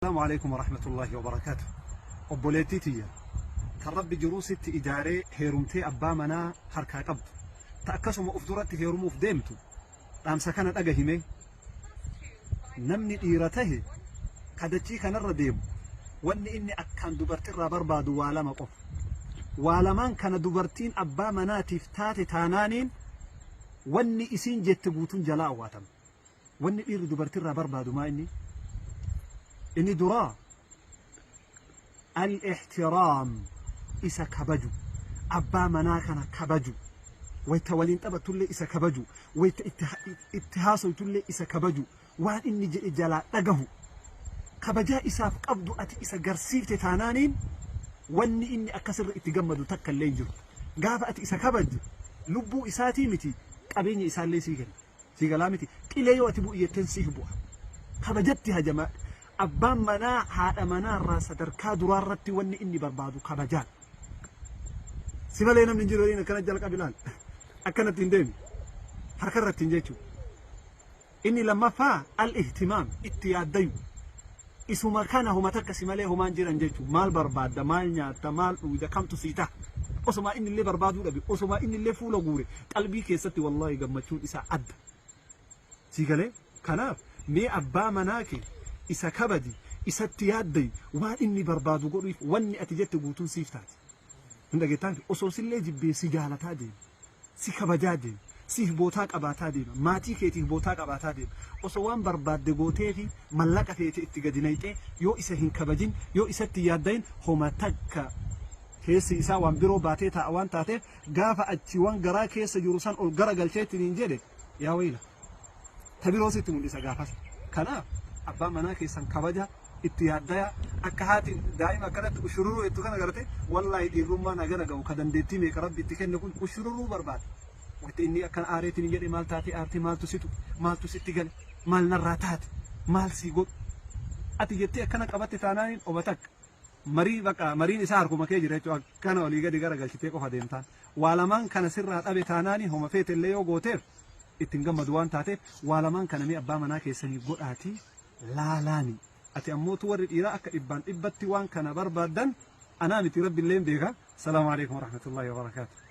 Assalaamu alaikum warahmatullaahi wabarakaatu. Obboleettii tiyya tan Rabbi jiruu sitti ijaaree heerumtee abbaa manaa harkaa qabdu, ta akkasuma uf duratti heerumuuf deemtu, dhaamsa kana dhagahi mee. Namni dhiira tahe ka dachii kanarra deemu wanni inni akkaan dubartirraa barbaadu waa lama qofa. Waa lamaan kana dubartiin abbaa manaatiif taate taanaaniin wanni isiin jette guutuun jalaa awwaatama. Wanni dhiirri dubartirraa barbaadu maa inni? Inni duraa al-ihtiraam, isa kabaju, abbaa manaa kana kabaju, wayta waliin taphattullee isa kabaju, wayta itti haasoytullee isa kabaju, waan inni jedhe jalaa dhagahu. Kabajaa isaaf qabdu ati isa garsiifte taanaaniin wanni inni akkasirra itti gammadu takka illee hin jiru. Gaafa ati isa kabajju lubbuu isaatii miti, qabeenya isaallee sii kenna. Sii galaa miti? Qilee yoo ati bu'i jetteen siif bu'a. Kabajatti hajama. Abbaan manaa haadha manaa irraa sadarkaa duraa irratti wanni inni barbaadu kabajaa. Si malee namni hin jiru jedhiin, akkana jalqabi laal. Akkanatti hin deemi. Harka irratti hin jechuudha. Inni lammaffaa al-ihtimaam, itti yaaddayu. Isuma kana homa takka si malee homaan jiran jechuudha. Maal barbaadda? Maal nyaatta? Maal dhugda? Kamtu sii taha? Osomaa inni illee barbaaduu dhabe, osomaa inni illee fuula guure, qalbii keessatti wallaahi gammachuun isaa adda. Sii galee? Kanaaf mee abbaa manaa kee isa kabaji, isatti yaaddayi, waan inni barbaadu godhuuf, wanni ati jette guutuun siif taati. Hin dhageettaa? Osoo sillee jibbee si jaalataa deema. Si kabajaa deema. Siif bootaa qabaataa deema. Maatii keetiif bootaa qabaataa deema. Osoo waan barbaadde gooteefi mallaqa feete itti gadi nayxee yoo isa hin kabajin, yoo isatti hin yaaddayin, homa takka keessi isaa waan biroo baatee taa'a waan taateef, gaafa achi waan garaa keessa jiru san ol gara galcheettiniin jedhe, yaa wayla. Ta biroo sitti mul'isa gaafas. Kanaaf abbaa manaa keessan kabaja, itti yaaddaya. Akka haati daa'ima akkanatti ushururuu jettu kana garte, wallaahi dhiirrummaan hagana ga'u ka dandeettii meeqa Rabbi itti kenne kun ushururuu barbaada. Wayta inni akkana aareetiin hin jedhe, maal taatee aartee, maaltu si tuqe, maaltu sitti gale, maal narraa taate, maal sii godhu ati jettee akkana qabatte taanaaniin, oba takka marii baqa mariin isaa harkuma kee jira jechuudha. Akkana olii gadi gara galchitee qofa deemtaan. Waa lamaan kana sirraa dhabe taanaaniin, homa feete illee yoo gooteef ittiin gammadu waan taateef, waa lamaan kana mee abbaa manaa keessanii godhaatii laalaani. Ati ammootu warri dhiiraa akka dhibbaan dhibbatti waan kana barbaaddan anaa miti, Rabbi illeen beeka. Salaamu alaikum warahmatullahi wabarakaatu.